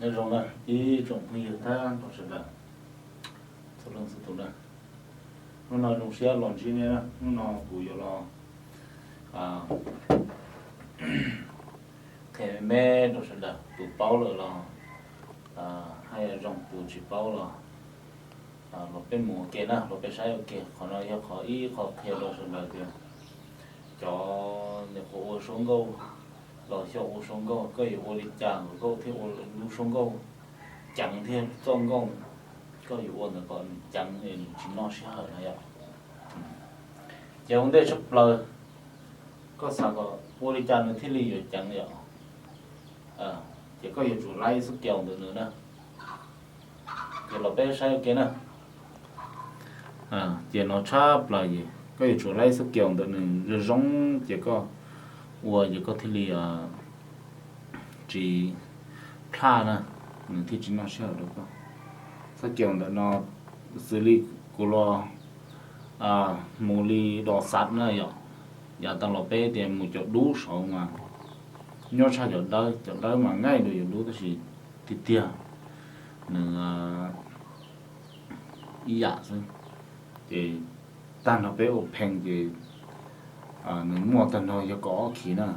Nyob zoo na ib tsoom phooj ywg thab nrog sawv daws txhua leej txhua tus na. Hnub no zoo siab los ntsib nej na, hnub no kuv yuav los qhia me me rau sawv daws, tus paub lawm los haj yam zoo, tus tsis paub los los peb mus ua ke na, los peb saib ua ke. Qhov no yog qhov ib qho qhia rau sawv daws tias cov nyuam qhuav ua suab nkauj los xyaum ua suab nkauj, koj yuav ua li cas nkauj thiaj ua lub suab nkauj ceev thiab txoj nkauj koj yuav ua ntawd kom nws ceev es nws tsis noj sij hawm na yom. Ces ua ntej tshaj plaws koj xav kom ua li cas nws thiaj li yuav ceev yom, ces koj yuav tsum laib xub kiaus ntawm nws na. Ces los peb saib ua ke na. Ces no tshaj plaws ces koj yuav tsum laib xub kiaus ntawm nws zoo zoo ces koj ua ces koj thiaj li tsis plaj na, nws thiaj tsis noj sij hawm rau koj. Xub kiaus ntawm no xws li kuv los mus li do xav na yom, yav tag los peb tias mus cov dub saud mas nyob tshaj cov dawb, cov dawb mas nqaij dua cov dub tab sis tiag tiag nws ib yam xwb. Ces tag nrho peb ua pheej ces nws muaj tag nrho yog kaum ob khiv na.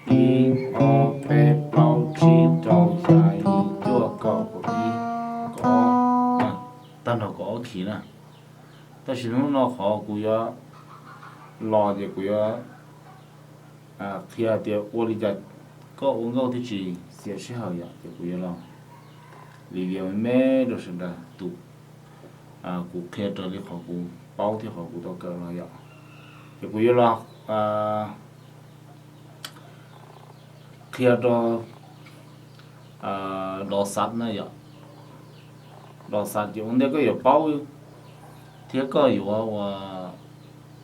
Ib, ob, peb, plaub, tsib, rau, xya, yim, cuaj, kaum, kaum ib, kaum ob, tag nrho kaum ob khiv na. Tab sis hnub no qhov kuv yuav los ces kuv yuav qhia tias ua li cas koj ua nkauj thiaj tsis xiam sij hawm yom, ces kuv yuav los li video me me rau sawv daws tus kuv qhia raws li qhov kuv paub thiab qhov kuv tau kawm los yom. Ces kuv yuav los qhia rau do xav na yom. Do xav ces ua ntej koj yuav paub thiab koj yuav ua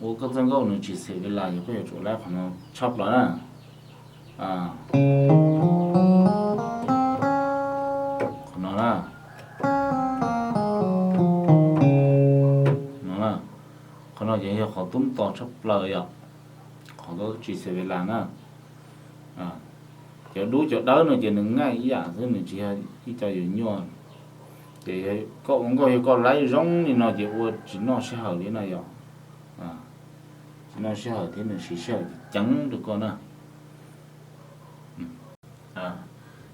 koj txoj nkauj nws tsis xim li las yog koj yuav tsum laib qhov no tshaj plaws na. Qhov no na, no na, qhov no ces yog qhov tub tos tshaj plaws yom, qhov koj tsis xim li las na. Cov dub cov dawb no ces nws nqaij ib yam xwb, nws tsis yog ib co yuav nyuaj. Ces koj ua nkauj yog koj laib zoo li no ces ua tsis noj sij hawm li na yom. Tsis noj sij hawm thiab nws siv sij hawm ces ceev rau koj na.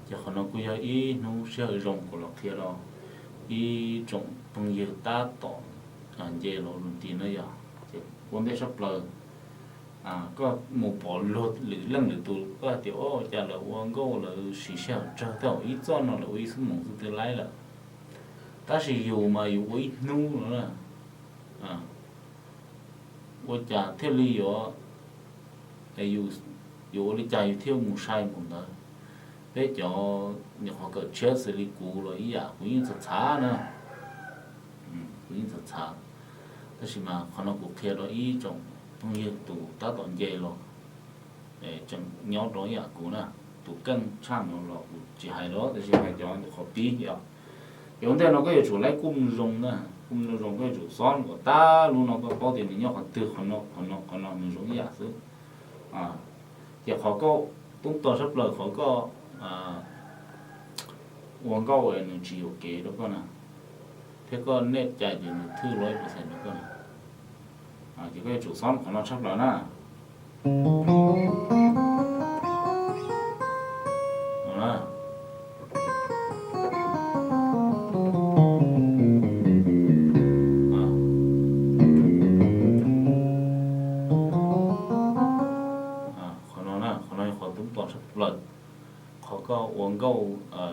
Ces qhov no kuj yog ib hnub sij hawm zoo kuv los qhia rau ib tsoom phooj ywg tab tom nce los lus nti na yom. Ces ua ntej tshaj plaws koj mus pom luag lwm leej lwm tus koj hais tias o cas lawv ua nkauj lawv siv sij hawm tsawg thiab, ib txoj no lawv ua ib xuab moos xwb twb laib lawm. Tab sis yus mas yus ua ib hnub no na, ua cas thiaj li yuav, yus ua li cas yus thiaj mus sai mus ntawd. Peb cov nyuam qhuav kawm tshiab xws li kuv los ib yam, kuv yeej txhav txhav na, kuv yeej txhav txhav. Tab sis mas qhov no kuv qhia rau ib tsoom phooj ywg tus tab tom nce los tseem nyob rau ib yam kuv na, tus keej tshaj no los kuv tsis hais los tab sis hais cov qhov pib yom. Ces ua ntej no koj yuav tsum laib kuj zoo na, kuj zoo koj yuav tsum xob kom tag lub no koj paub tias nws nyob qhov twg, qhov no qhov no qhov no nws zoo ib yam xwb. Ces qhov koj tub tos tshaj plaws qhov koj ua nkauj nws tsis yuam kev rau koj na, thiab koj nej cais ces nws thwj loj ib percent rau koj na. Ces koj yuav tsum xob qhov no tshaj plaws na. Qhov no na, qhov no yog qhov tub tos tshaj plaws. Qhov koj ua nkauj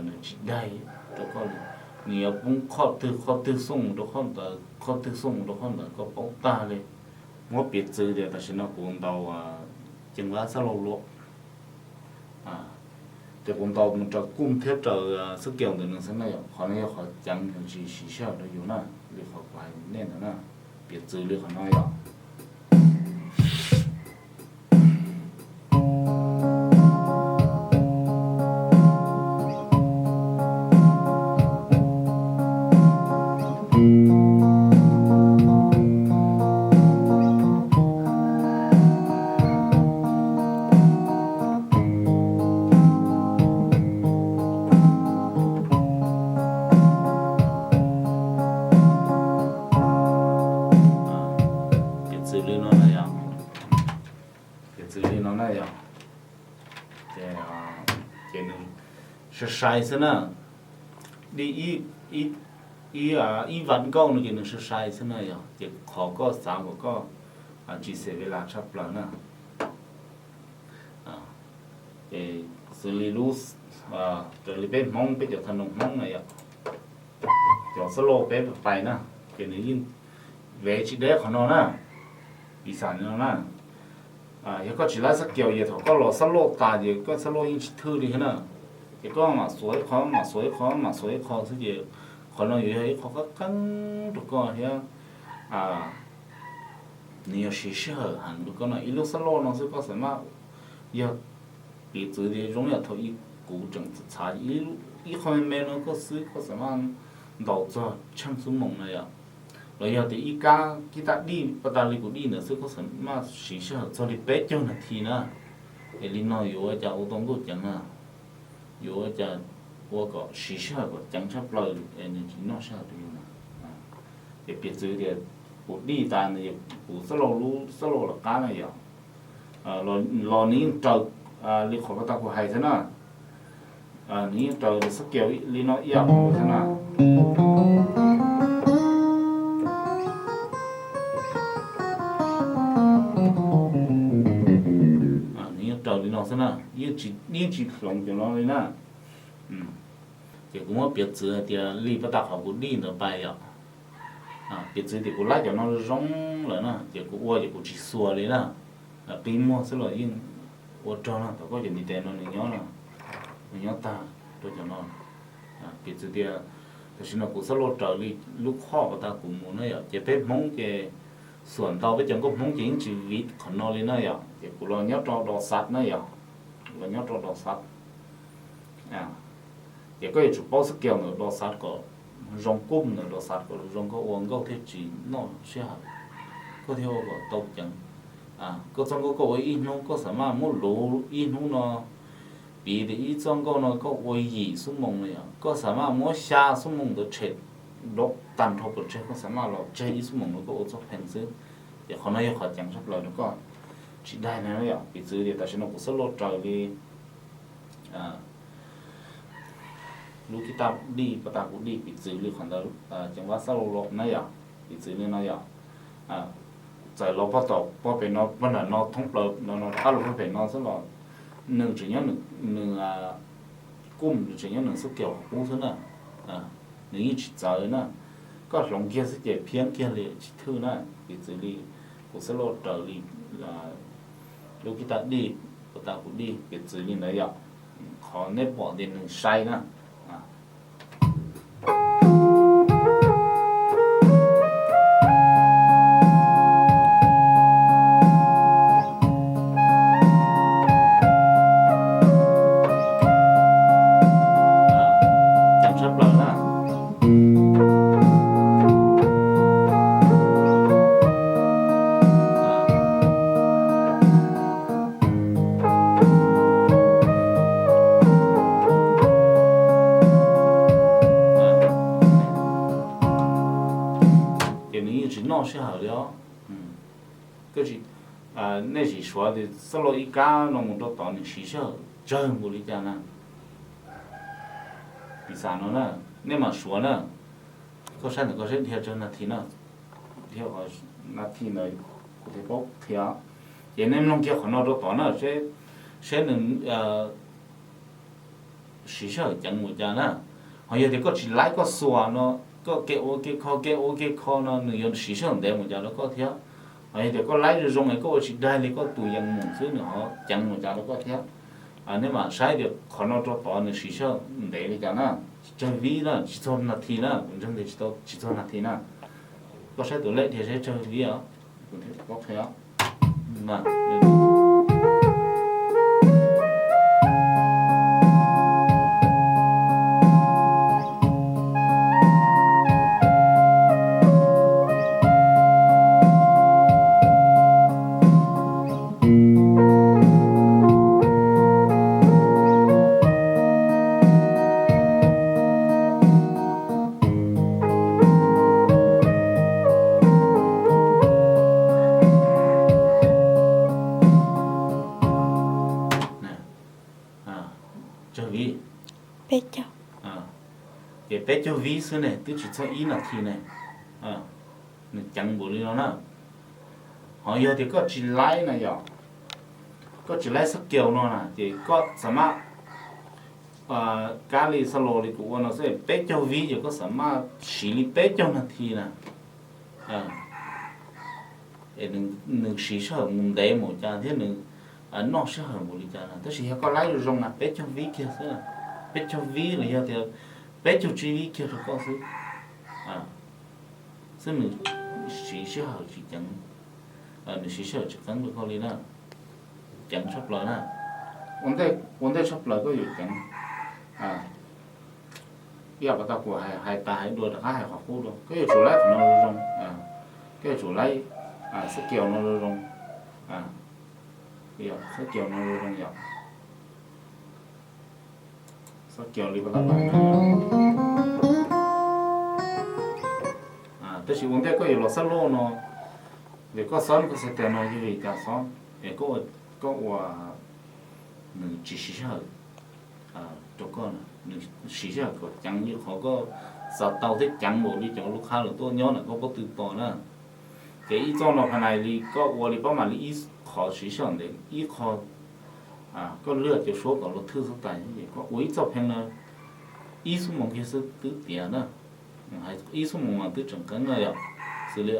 nws tsis daig rau koj li, nws yuav poob qhov twg qhov twg xooj rau qhov ntawd, qhov twg xooj rau qhov ntawd koj paub tag li. Muab piv txwv tias tam sim no kuv ntaus ceev lab xab laug luam, ces kuv ntaus mus raws kuj thiab raws xab kiaus ntawm nws xwb na yom. Qhov no yog qhov ceev nws tsis siv sij hawm rau yus na, li qhov kuv hais nej ntawd na, piv txwv li qhov no yom. Txwv li no na yog, ces, ces nws sai sai xwb na. Di ib, ib, ib, ib vas nkauj no ces nws sai sai xwb na yog, ces qhov koj xav kom koj tsis xes ve las tshaj plaws na. Ces xws li lub, raws li peb Hmoob, peb cov tha noos Hmoob na yog, cov xab lauj peb pais na, ces nws yeej vev tsis deb qhov no na. Piv xam no na, yog koj tsis laib xab kiaus ces thaum koj los xab lauj tas ces koj xab lauj yeej tsis thwj li thiab na. Ces koj mam xuas ib qho, mam xuas ib qho, mam xuas ib qho xwb ces qhov no yuav yog ib qho qab qeeb rau koj thiab. Nws yog siv sij hawm heev rau koj no, ib lub xab lauj no xwb koj xam maj, yog piv txwv tias zoo yam thaum ub kuv tseem txhais ib, ib qho me me no koj xwb koj xam maj ntaus txog tsheej xuab moos na yom. Los yog tias ib kab kib taj dij pas tas li kuv dij ntawd xwb koj xam maj siv sij hawm txog li peb caug nas this na. Es li no yuav ua cas ua tau nkauj ceev na, yuav ua cas ua kom siv sij hawm kom ceev tshaj plaws es nws tsis noj sij hawm li na. Ces piv txwv tias kuv dij tas ntawd kuv xab lauj lub xab lauj lawv qab na yom, los nws yeej raws li qhov pas tas kuv hais xwb na. Nws yeej raws li xab kiaus li no ib yam xwb na. Nws yeej raws li no xwb na, yeej tsis hloov cov no li na. Ces kuv muab piav txwv hais tias li pas tas qhov kuv dij ntawd pais yom. Piav txwv tias kuv laib cov no zoo lawm na, ces kuv ua ces kuv tsis xuas li na. Qi muag xwb los yeej ua rog na, thaum koj cov ntiv tes no nws nyob, nws nyob tag rau cov no. Piv txwv tias tam sim no kuv xab lauj raws li lub qhov pas tas kuv mus na yom, ces peb Hmoob ces xuas ntau, peb cov nkauj Hmoob ces yeej tsis viv qhov no li na yom, ces kuv los nyob rau do xav na yom, los nyob rau do xav. Ces koj yuav tsum paub xab kiaus ntawm do xav kom zoo, kuj ntawm do xav kom zoo, koj ua nkauj thiaj tsis noj sij hawm, koj thiaj ua kom tau ceev. Koj txoj nkauj koj ua ib hnub koj xam maj muab luv ib hnub no, piv tias ib txoj nkauj no koj ua yim xuab moos no yom, koj xam maj muab xya xuab moos ntawd tshem dau tag nrho pov tseg, koj xam maj los tseg ib xuab moos no koj ua txoj pheej xwb. Ces qhov no yog qhov ceev tshaj plaws rau koj tsis daig na yom. Piv txwv tias tam sim no kuv xab lauj raws li lub kib taj dij pas tas kuv dij, piv txwv li qhov ntawd ceev vab xab lauj los na yom, piv txwv li no yom. Txawm los pog tom pog pem no, pog nram no thoob plaws no, no qab los pog pem no xwb los nws tseem nyob, nws kuj tseem nyob nws xab kiaus qub xwb na, nws yeej tsis txawv na. Koj hloov kiag xwb ces phiab kiag li tsis thwj na. Piv txwv li kuv xab lauj raws li lub kib taj dij pas tas kuv dij, piv txwv li ntawd yom. Qhov nej pom tias nws sai na. Ceev tshaj plaws na. Ces nws yeej tsis noj sij hawm li os. Koj tsis, nej tsis suav tias xab lauj ib kab no mus rau tod nws siv sij hawm tsawg npaum li cas na. Piv xam no na, nej mam suav na. Koj saib ntawm koj seb dhia tsawg nas this na, dhia qhov nas this ntawd kuv thiaj paub qhia. Ces nej mloog kiag qhov no rau tod na, seb nws siv sij hawm ceev npaum cas na. Ho yog tias koj tsis laib koj xuas no, koj ke ua ke kho ke ua ke kho no nws yuav siv sij hawm ntev npaum cas rau koj thiab. Ho yog tias koj laib zoo zoo es koj ua tsis daig li koj tus yees mus xwb nws ho ceev npaum cas rau koj thiab. Nej mam saib tias qhov no rau tod nws siv sij hawm ntev li cas na. Tsawg vib na, tsis txog nas this na, kuv ntseeg tias tsis tau, tsis txog nas this na. Koj saib tus lej dhia seb tsawg vib os, kuv thiaj paub qhia. Peb caug. Ces peb caug vib xwb ne, twb tsis txog ib nas this ne. Nws ceev npaum li no na. Ho yog tias koj tsis laib na yom, koj tsis laib xab kiaus no na ces koj xam maj kab li xa los li kuv ua no xwb, peb caug vib ces koj xam maj siv li peb caug nas this na. Nws siv sij hawm mus ntev mus cas thiab nws noj sij hawm mus li cas na, tab sis yog koj laib zoo zoo na peb caug vib kiag xwb, peb caug vib los yog tias peb caug tsib vib kiag rau koj xwb, xwb nws siv sij hawm tsis ceev, nws siv sij hawm tsis qeeb rau koj li na. Ceev tshaj plaws na, ua ntej tshaj plaws koj yuav ceev. Ib yam pas tas kuv hais tas hais dua rov qab hais qhov qub dua, koj yuav tsum laib qhov no zoo zoo, koj yuav tsum laib xab kiaus no zoo zoo, xab kiaus no zoo zoo yom, xab kiaus li pas tas. Tab sis ua ntej koj yuav los xab loj no, vim koj xob koj xav tias no yog vim cas xob es koj ua nws tsis siv sij hawm rau koj, nws siv sij hawm kom ceev li qhov koj xav tau thiab ceev npaum li cov lub qhab lawm tuaj nyob ntawm koj pob tw tos na. Ces ib txoj no pha nais li koj ua li pab mam li ib qho siv sij hawm ntev ib qho, koj lwaj cov suab kom los thwj xwb tas, koj ua ib txoj pheej na, ib xuab moos kiag xwb twb tiav na. Ib xuab moos mas twb tseem qeeb na yom. Xws li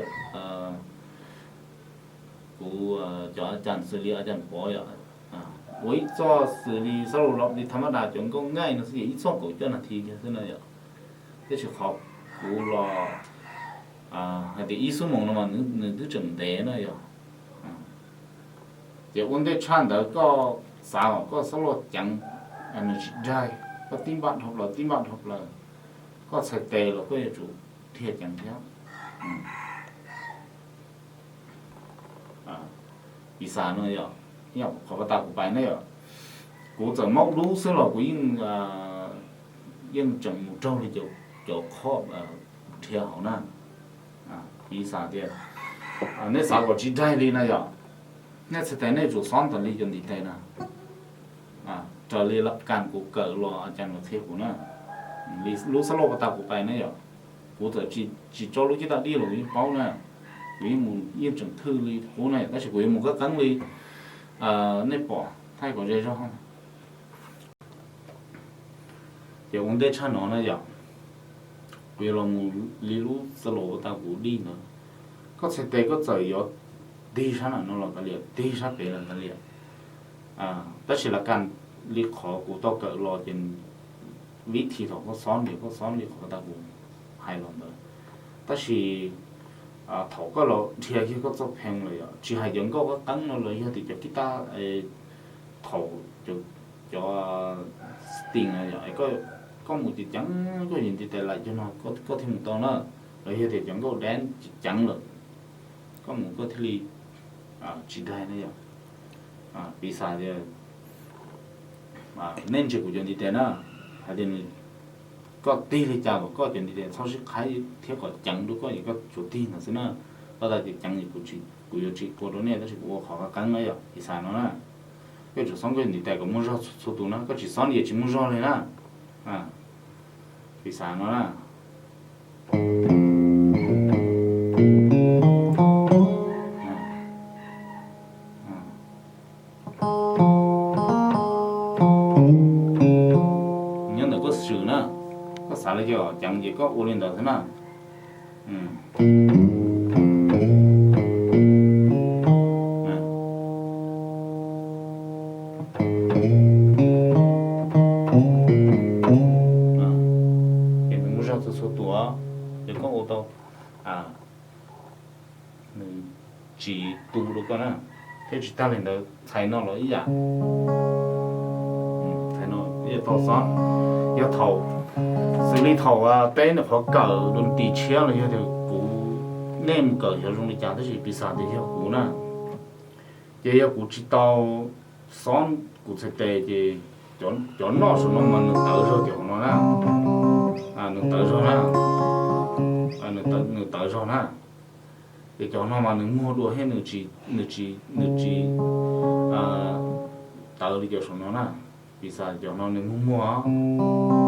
kuv cov a cas xws li a cas pov yom, ua ib txoj xws li xab los li tha mab das cov nkauj nkaij no xwb ces ib txoj kaum cuaj nas this kiag xwb na yom. Tab sis qhov kuv los hais tias ib xuab moos no mas nws twb tseem ntev na yom. Ces ua ntej tshaj ntawd koj xav kom koj xab loj ceev, nws tsis daig, koj tib npaj dhau plaws tib npaj dhau plaws, koj txhais tes los koj yuav tsum dhia ceev thiab. Piv xam no yom, qhov pas tas kuv pais na yom, kuv txawm maub dub xwb los kuv yeej tseem mus raug li cov khob dhia hauv na. Piv xam tias nej xav kom tsis daig li na yom, nej txhais tes nej tsum xob tas li cov ntiv tes na. Raws li laj kas kuv kawm los a cas los qhia kuv na, lub xab loj pas tas kuv pais na yom, kuv txawm tsis tso lub cib tag dib los kuv yeej paub na, kuv yeej mus yeej tseem thwj li qub na yom, tab sis kuv yuav mus qeeb qeeb li nej pom thaij kom ze zog. Ces ua ntej tshaj no na yom, kuv yuav los mus li lub xab loj pas tas kuv dib ntawd. Koj txhais tes koj txawm yuav tig sab nram no los kav liam, tig sab pem los kav liam, tab sis laj kas li qhov kuv tau kawm los ces vib thi thaum koj xob ntawd koj xob li qhov pas tas kuv hais los ntawd. Tab sis thaum koj los dhia kiag koj txoj pheej lawm yom, tsis hais cov nkauj qeeb qeeb no los yog tias cov kib tab thaum cov sting no yom, koj mus ceev ceev koj yog ntiv tes lawm cov no koj thiaj mus tau na, los yog tias cov nkauj dab ceev ceev lawm koj mus koj thiaj li tsis daig na yom. Piv xam tias nej ntsia kuv cov ntiv tes na, hais tias nws, koj tig li cas los koj cov ntiv tes txhob sib qhaib thiab kom ceev rau koj es koj tsuas tig ntawd xwb na. Koj tas ces ceev es kuv yuav tsis ua rau nej tab sis kuv ua qhov qeeb qeeb na yom, piv xam no na. Koj tsum xob koj ntiv tes kom muaj zog txhua tus na, koj tsis xob li tsis muaj zog li na. Piv xam no na. Nyob ntawm koj swm na, koj xav li cas ceev ces koj ua li ntawd xwb na. Ces nws muaj zog txhua txhua tus, ces koj ua tau, nws tsis tu rau koj na. Thiab tsis tag li ntawd txhais no los ib yam, txhais no ib yam tau xob. Yog thaum, xws li thaum peb nyuam qhuav kawm dua nti tshiab los yog tias kuv, nej mus kawm xyov zoo li cas tab sis piv xam tias yog kuv na, ces yog kuv tsis tau xob kuv txhais tes ces cov noj saum no mas nws tawv zog cov hauv no na. Nws tawv zog na, nws tawv zog na. Ces cov no mas nws muag dua thiab nws tsis, nws tsis tawv li cov saum no na. Piv xam cov no nws muag muag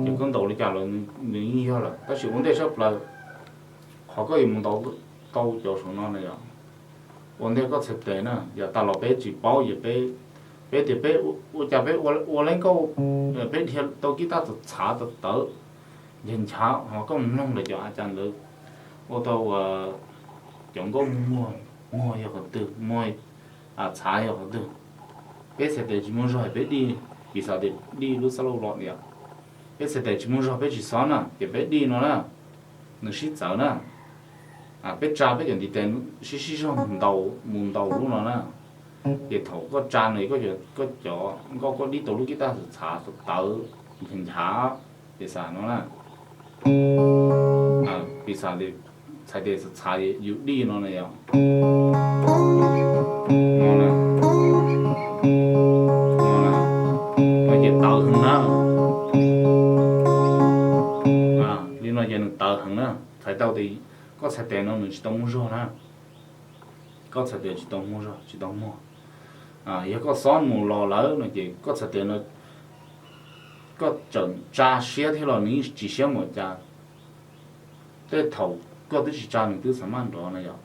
Ces koj ntaus li cas los nws yeej yog lawm, tab sis ua ntej tshaj plaws qhov koj yuav mus ntaus tau cov saum no na yom. Ua ntej koj txhais tes na, yog tas los peb tsis paub, peb tias peb ua cas peb ua leej nkauj, peb dhia tau kib tab txhav txhav tawv tawv, nchav nchav, ho koj mus mloog lawm cov a cas ntawd ua tau cov nkauj muag, muag yog qhov twg, muag txhav yog qhov twg. Peb txhais tes tsis muaj zog peb dij, piv xam tias dij lub xab lauj los tias, peb txhais tes tsis muaj zog peb tsis xob na, ces peb dij no na, nws sib txawv na. Peb tsa peb cov ntiv tes sib sib zog mus ntaus lub no na. Ces thaum koj tsa no koj cov nkauj koj dib tau lub kib tab txhav txhav tawv nchav nchav, piv xam no na, piv xam txhais tes txhav txhav yus dij no na yom. No na, no na, no ces tawv heev na. Li no ces nws tawv heev na, txhais tau tias koj txhais tes no nws tsis tau muaj zog na. Koj txhais tes tsis tau muaj zog, tsis tau muag. Yog koj xob mus los lawm no ces koj txhais tes no koj tseem tsa siab thiab los nws yeej tsis siab npaum cas. Tej thaum koj twb tsis tsa nws twb xav maj nrov na yom.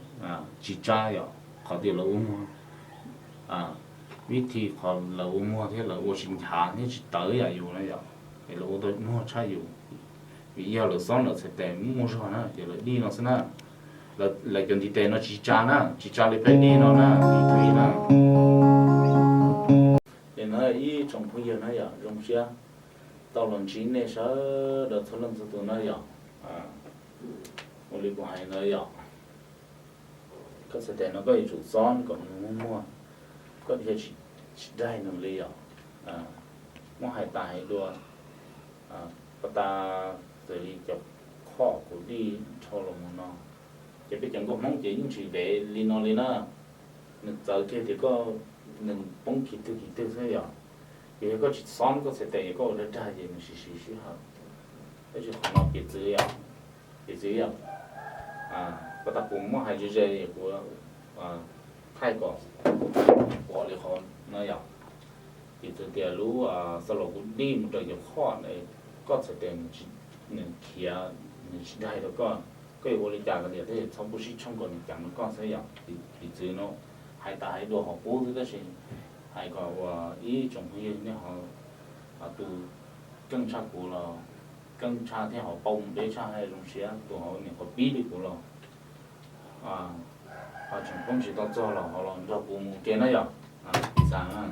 Tsis tsa yom, qhov tias lawv ua muag, vib thi qhov lawv ua muag thiab lawv ua tsis nchav thiab tsis tawv yam yus na yom, es lawv ua tau muag tshaj yus. Vim yog lawv xob lawv txhais tes muaj zog na ces lawv dij no xwb na. Lawv cov ntiv tes no tsis tsa na, tsis tsa li peb dij no na, li tug na. Ces na ib tsoom phooj ywg na yom, zoo siab tau los ntsib nej sawv daws txhua leej txhua tus na yom. Ua li kuv hais ntawd yom, koj txhais tes no koj yuav tsum xob kom nws muag muag, koj dhia tsis daig nws li yom. Muab hais tas hais dua, pas tas xws li cov khoj kuv dij dhau los mus no, ces peb cov nkauj Hmoob ces yeej tsis dev li no li na. Nws txawv kiag tias koj, nws poob kiv twg kiv twg xwb yom. Ces yog koj tsis xob koj txhais tes koj ua dag dag ces nws siv siv sij hawm. Tab sis qhov no piv txwv yom, piv txwv yom, pas tas kuv muab hais ze ze kuv thaij kom pom li qhov no yom. Piv txwv tias lub xaus los kuv dij mus raws cov khoj, koj txhais tes nws khiav, nws tsis daig rau koj, koj yuav ua li cas los tias thiaj txhob pub sib tshooj kom nws ceev rau koj xwb yom. Piv txwv no hais tas hais dua hauv qub xwb tab sis hais kom ua ib tsoom phooj ywg nej ho, tus keej tshaj kuv los keej tshaj thiab ho paub mus deb tshaj hais zoo siab, tus ho niam qhuav pib li kuv los ho tseem poob tsis tau txog los ho los nrog kuv mus ua ke na yom. Piv xam na.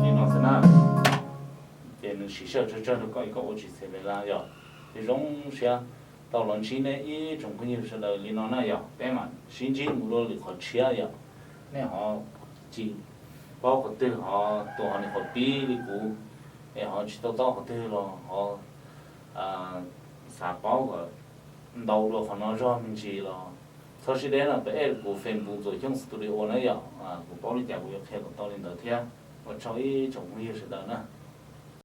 Li no xwb na, ces nws siv sij hawm tsawg tsawg rau koj es koj ua tsis xev li lawm yom. Ces zoo siab tau los ntsib nej ib tsoom phooj ywg sawv daws li no na yom, peb mam sib ntsib mus dua lwm qhov tshiab yom. Nej ho tsis paub qhov twg ho tus ho niam qhuav pib li kuv, es ho tsis tau taub qhov twg los ho xav paub kom ntau dua qhov no zog me ntsis los txhob sib deb no, pab add kuv Facebook Ntxuam Xyooj Studio na yom. Kuv paub li cas kuv yuav qhia kom tau li ntawd thiab. Ua tsaug ib tsoom phooj ywg sawv daws na.